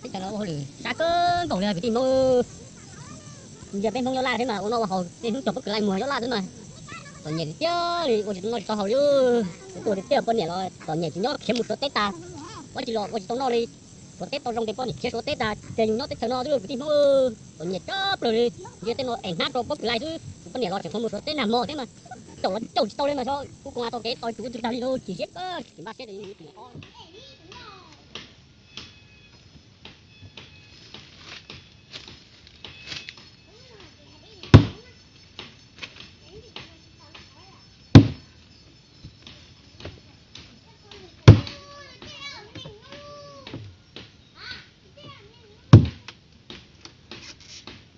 Teb chaws no ua hauj lwm sab kawg nkaus li kwv tij Hmoob. Ntsia peb Hmoob nyob Laj thiab mas ua noj ua haus tej hnub cog pob kws laj muag nyob Laj xwb mas. Txom nyem tiag tiag li, ua tsis tau noj tsis tau haus li. Kuv tuaj tiag tiag, poj niam los txom nyem tsis nyob khiav mus Suav teb tas, ua tsis los ua tsis tau noj li. Suav teb tau zoo ces poj niam khiav Suav teb tas ces yus nyob teb chaws no xwb kwv tij Hmoob. Txom nyem tshaj plaws li. Ntsia tej no es hnab rau pob kws laj xwb, kuv poj niam los tseem qhuav mus Suav teb nag hmo thiab mas. Caum los caum tsis tau li mas, kuv koom tag tau kev tos kuv tsis tau li, chim siab kawg, tsis npaj siab li.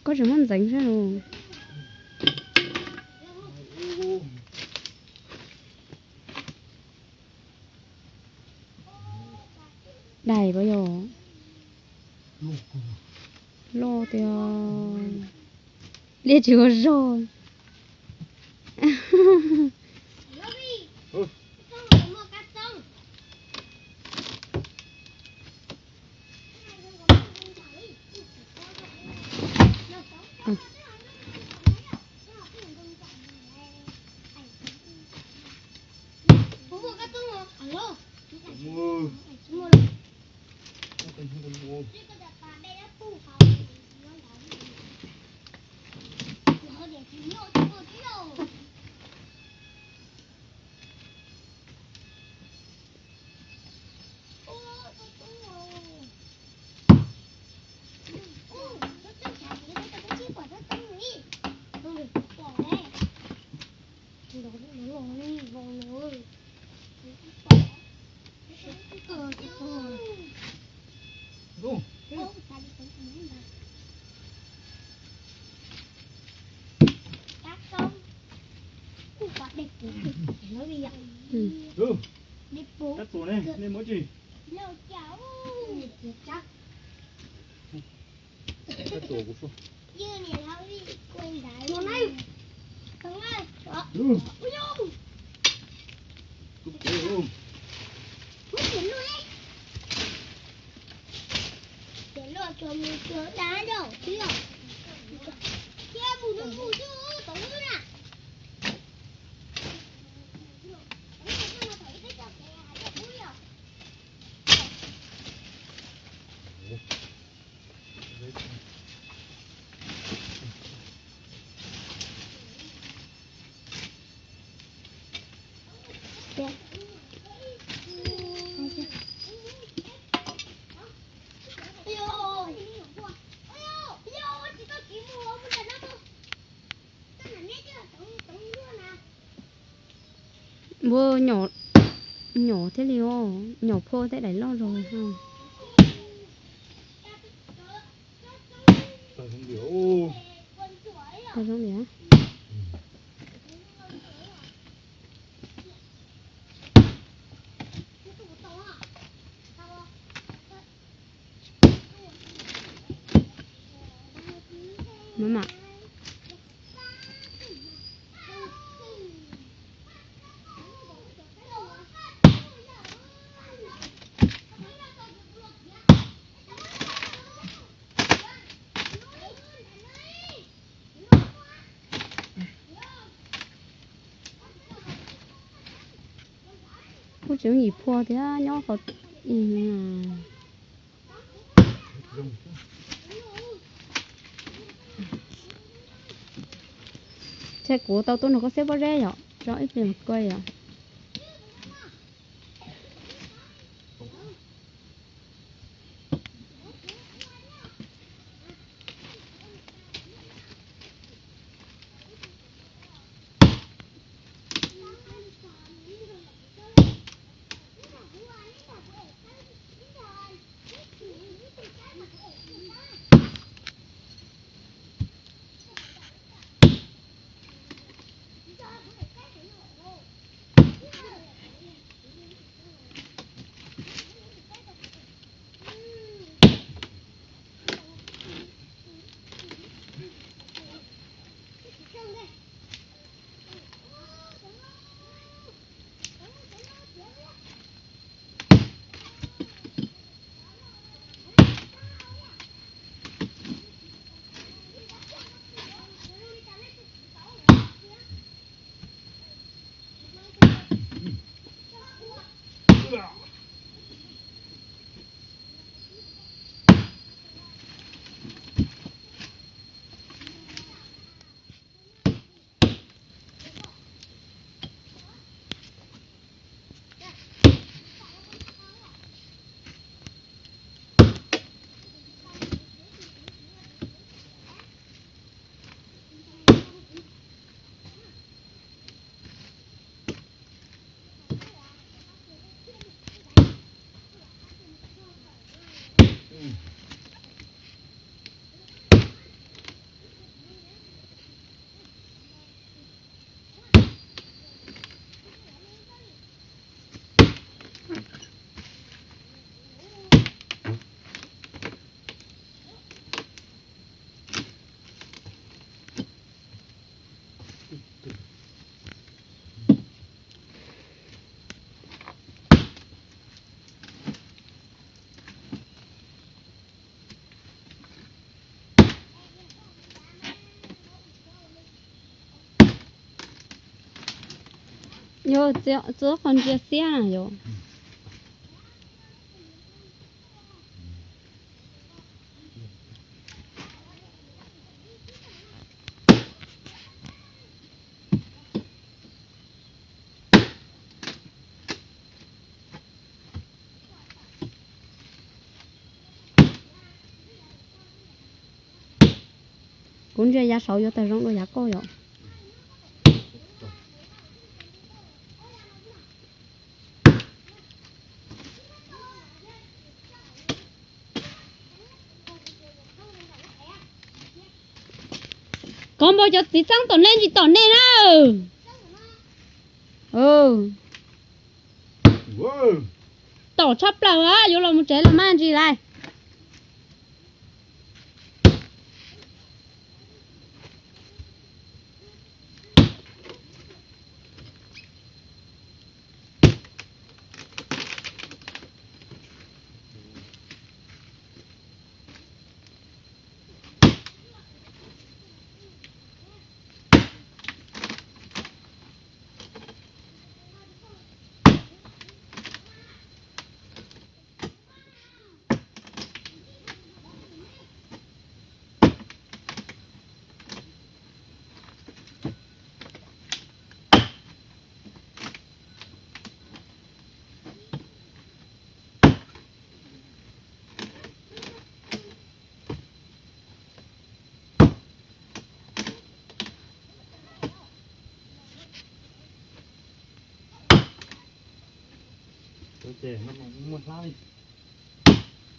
Koj tseem muab ntxeev saib los. Dais puas yog? Loj tiag. Liaj tsis ua zog. Kab tuas ne, nej muab tsis? Kab tuas kuv xu. Tub kev. Ua nyom, nyom thiaj li os, nyom phua tej daim loj zog. Tag zoo li. Mama. Kuj tseem yim phua thiab nyob qhov. Ces kuv tau tuaj nrog koj xeb pob zeb yom, tso ib pliag kuv yom. Yog txua qhov ntsia xiab na yom. Kuv ntsia yav saud yuav tawg zoo dua yav kauj yom. Kov npau cov txiv txeeb tom nej ntsis tom nej na. Tom tshaj plaws, yuav los mus tsev los mas ntsis lais.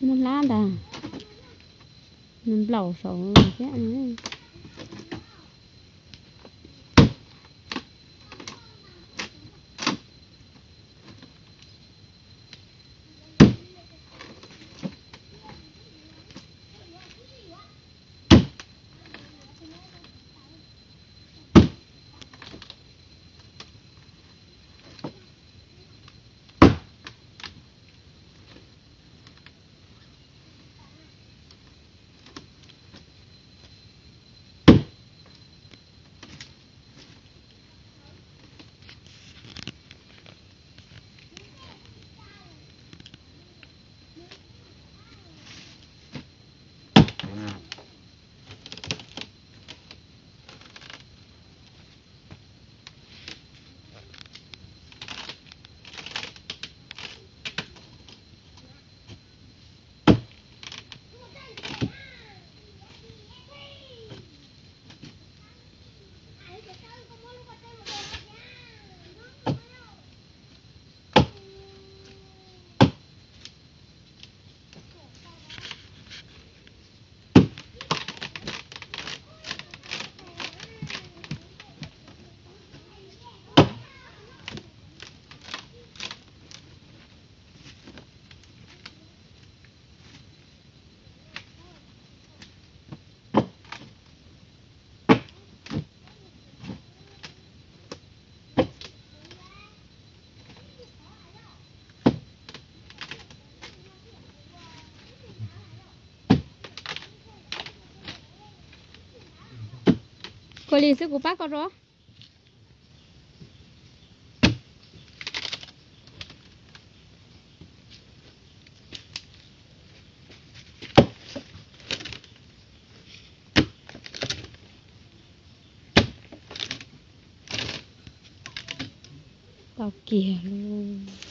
Muaj hlab ntag, nws nplaum saum thiab. Koj li xwb kuv pab koj rau. Tau kiag lauj.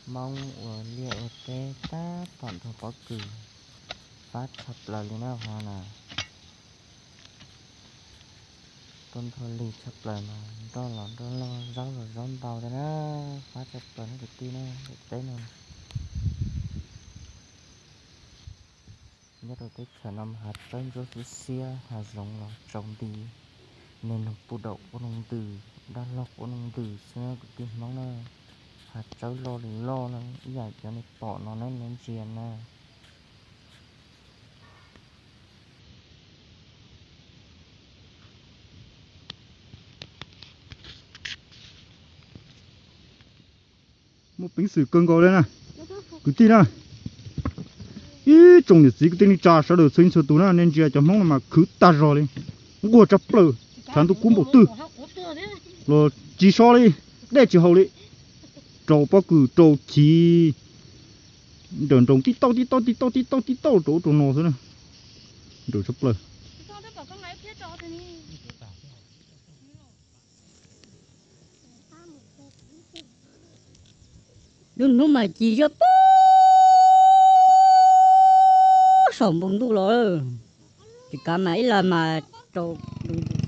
Hmoob ua liaj ua teb tab tom nrog pob kws, fab tshaj plaws li na ho na. Tuaj nrog lig tshaj plaws mas nroj los nroj loj, zaub los zaub ntau thiab na, fab tshaj plaws na kwv tij na, daim teb no. Nyob rau teb chaws no mas hav tsawb ntsuab xwb xiab, hav zoov los tsaus nti, neeg nug puj daum quab noog ntws, dab laug quab noog ntws xwb na kwv tij Hmoob na. Hav tsawb loj li loj na, ib yam cov nej pom no na, nej ntsia na. Muaj peev xwm kawg nkaus li na, kwv tij na. Ib tsoom niam txiv kwv tij neej tsa sawv daws txhua leej txhua tus na, nej ntsia cov Hmoob no mas khwv tag zog li, nquag tshaj plaws, tshav ntuj kub npaum twg los tsis so li, dej tsis haus li, rau pob kws rau chiv nrawm nroos tib tauj tib tauj tib tauj tib tauj tib tauj rau ub rau no xwb na, nrawm tshaj plaws. Lub hnub mas ci zog puag saum npoo ntuj los, tsis kav mas ib leeg mas rau ntu ntws